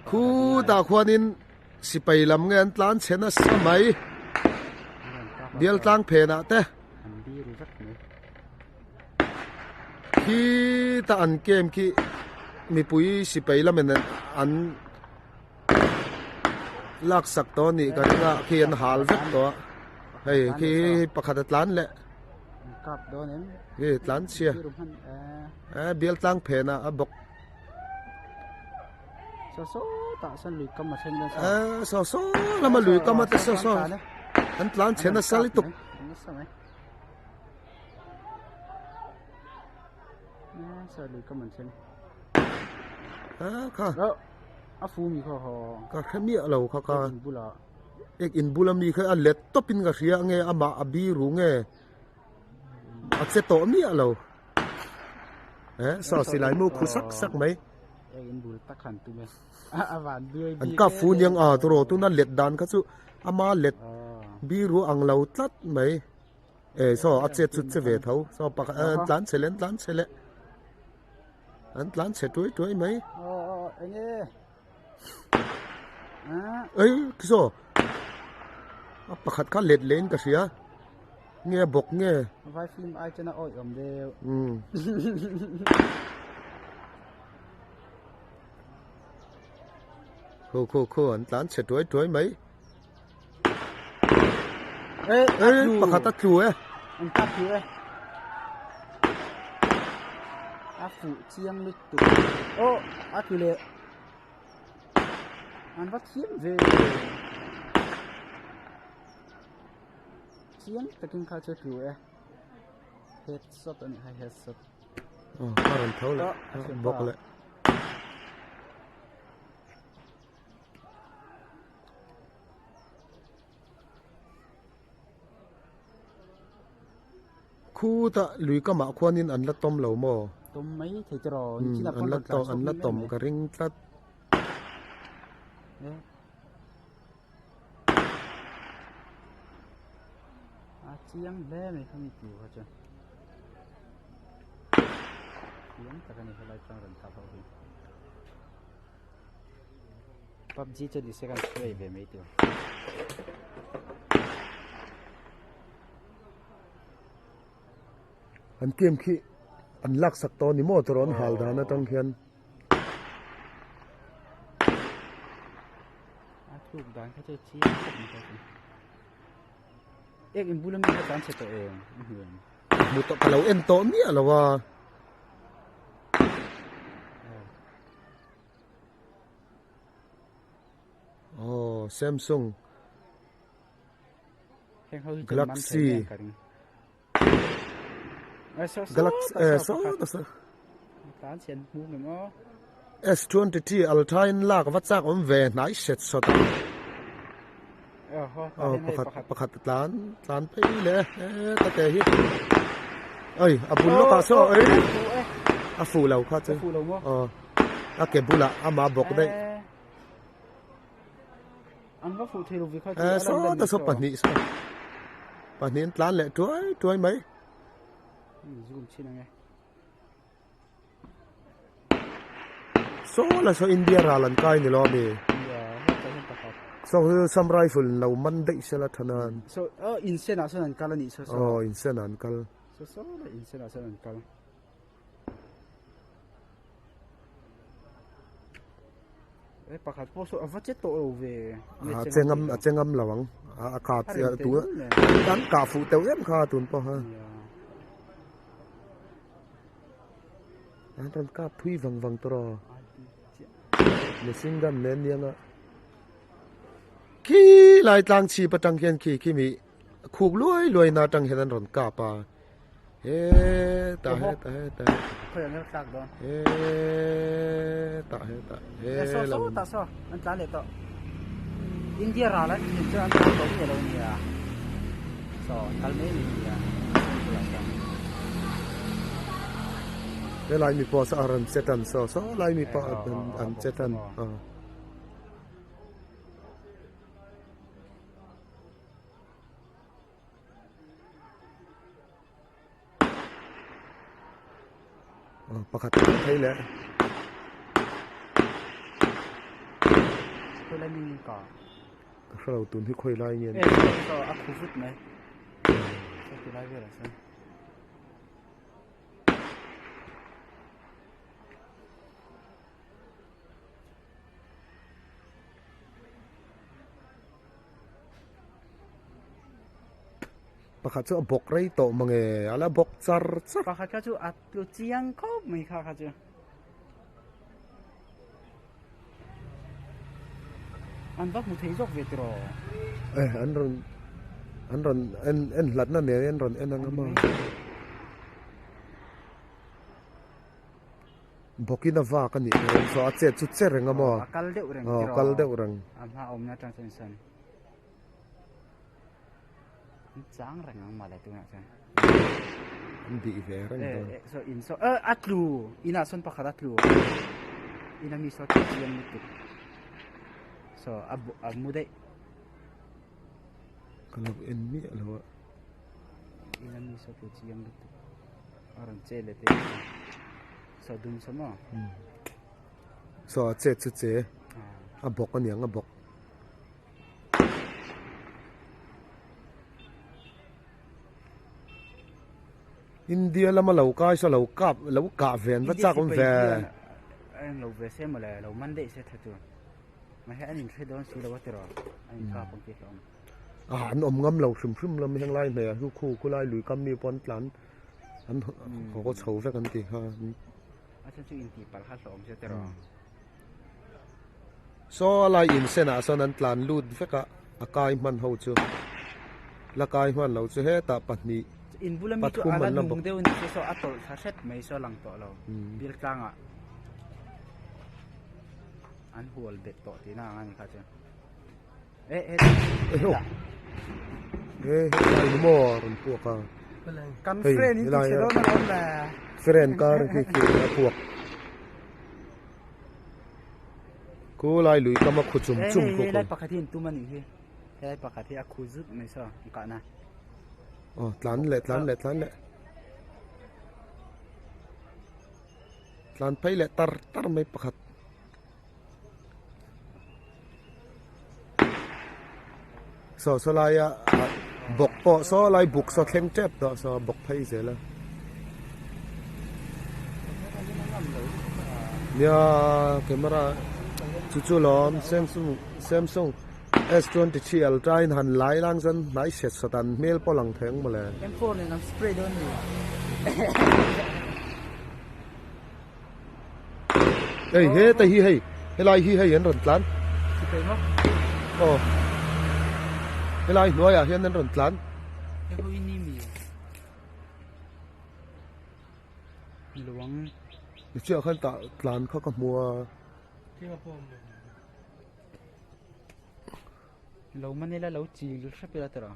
Khutah khuanin sipai lam nge an tlan chhe nasa mai bial tlang phenah te khitah an camp khi mipui sipai lamin an laksak tawh a nih ka ring a khi an hal vek tawh a hei khi pakhat a tlan leh khi tlan chhia eh bial tlang phenah a bawk. Eh saw saw lama lui kam a te saw saw an tlan chhe nasa lutuk. Kha ka hre miah lo kha kha ek in bula mi kha a let tawp in ka hria nge amah a biru nge a che tawh miah lo eh saw silai mu khu sak sak mai an kap fu niang a tawrh tuna let dan kha chu ama let biru ang lo tlat mai. Eh saw a chet chu che ve tho saw pakhat an tlan chhe leh an tlan chhe leh an tlan chhe tuai tuai mai ei saw a pakhat kha let leh in ka hria nge a bawk nge vai film ai chuan a awih awm deuh umm khu khu khu an tlan chhe tuai tuai mai. Ê, Ê, pakhat a tlu e. An kap tlu e. A fuh chiang lutuk. Ô, a tlu leh. An va thiam ve. Chiang takin kha chu tlu e. Headshot a nih kha, headshot. Ờ, a rawn tho leh, bawk leh. Khutah lui kamah khuanin an la tawm lo maw? Tawm mai thei te raw. Umm an la tawm an la tawm ka ring tlat. A chiang hle mai kha mi tu kha chu. Chiang tak a ni helai tang rawn kap ho hi. PUBG chu ni se kan play ve mai tur. An game khi an lak sak tawh ni maw tawrh an hal dan atang khian. A tluk dan kha chu chiang khawp mai kha chu. Ek in bula mi kha tlan chhe tawh em? Hmu tawh ka lo en tawh miah lo a. Oh, Samsung Galaxy Galaxy eh so ta sa S23 Ultra in lak va chak awm ve hnai set sawt a oh pakhat pakhat tlan tlan phei leh e ta te hi oi a bul lawkah saw ei a fuh lo kha chu aw a ke bulah ama bawk daih e saw ta saw pahnih saw pahnih an tlan leh tuai tuai mai. Saw la saw India ral an kai ni lo ami saw hi Assam rifle in lo man daih sela thanan saw oh insen ah sawn an kal ani saw saw oh insen ah an kal saw saw la insen ah sawn an kal e pakhat pawh saw a va che tawh lo ve a che ngam a che ngam lo ang a kha tu an kah fuh teuh em kha tun pawh ha. An rawn kap thui vang vang tawh a, machine gun nen nia nga khi lai tlang chhip atang khian khi khi mi khuk luai luai na atang hian an rawn kap a hetah hetah hetah hetah hetah he lam India ral an thin chu an tlan tawh miah lo nia saw kal mai mai nia Helai mi pawh saw a rawn che tan saw saw lai mi pawh an che tan aw. Pakhat thei leh. Khawi lai mi nge ka? Ka hre lo tun hi khawi lai nge an tih. E saw a khu vut mai. Saw ti lai velah sawn. Pakhat chu a bawk rei tawh mange a la bawk char char. Pakhat kha chu a tlu chiang khawp mai kha kha chu. An va hmu thei zawk ve tiraw? Eh an rawn an rawn en en hlatna nen an rawn en ang a maw. Bawkin a vak a nih hmel so a chet chu che reng a maw? A kal deuh reng tiraw? A kal deuh reng. A hma awmna atang chuan sawn an chang reng ang mawle tunah chuan. An bih ve reng dawn. Eh so in saw eh a tlu inah sawn pakhat a tlu ina mi saw tih chiang lutuk so a a mu daih. Ka lo en miah lo a. Ina mi saw tih chiang lutuk. A rawn che leh te saw dum saw maw saw a chet chu che a bawk a niang a bawk India lama lo kai saw lo kap lo kah ve an va chak awm ve eng lo ve se mawle lo man daih se tha tur mahse an inhre dawn si lo a tiraw an inkap ang tih hlauhawm. Ah an awm ngam lo hrim hrim lam heng lai hmeiah chu khu khu lai lui kam mi pawh an tlan an haw chho vek an ti kha. A chhan chu intih palh kha hlawm se tiraw. Saw a lai in senah sawn an tlan lut vek a a kai hman ho chu la kai hman lo chu hetah pahnih In bula mi chu a la nung deuh a ni che saw a tawlh thla hret mai saw lang tawh lo bial tlangah an hual bet tawh tihna ang a ni kha chuan. Eh eh Eh helai ni maw rawn puak a. Kan friend in ti chhe dawn alawm le. Friend kar khi khi a puak. Khu lai lui kam a khu chum chum khu. Helai pakhat hi an tum a nih hi. Helai pakhat hi a khu zut mai saw an kahna. Aw tlan leh tlan leh tlan leh. Tlan phei leh tar tar mai pakhat. Saw saw laia bawk pawh saw lai buk saw thleng tep tawh saw bawk phei zel a nia camera chu chu lawm samsung samsung s 23 ultra in han lai lang chuan hnai hriat sawt an hmel pawh lang thei ang mawle. M4 nen an spray dawn ni. Hei heta hi hei helai hi hei an rawn tlan aw helai hnuaiah hian an rawn tlan tichuan khan tah tlan kha ka hmu a. Lo man ila lo chil hrep ila tiraw.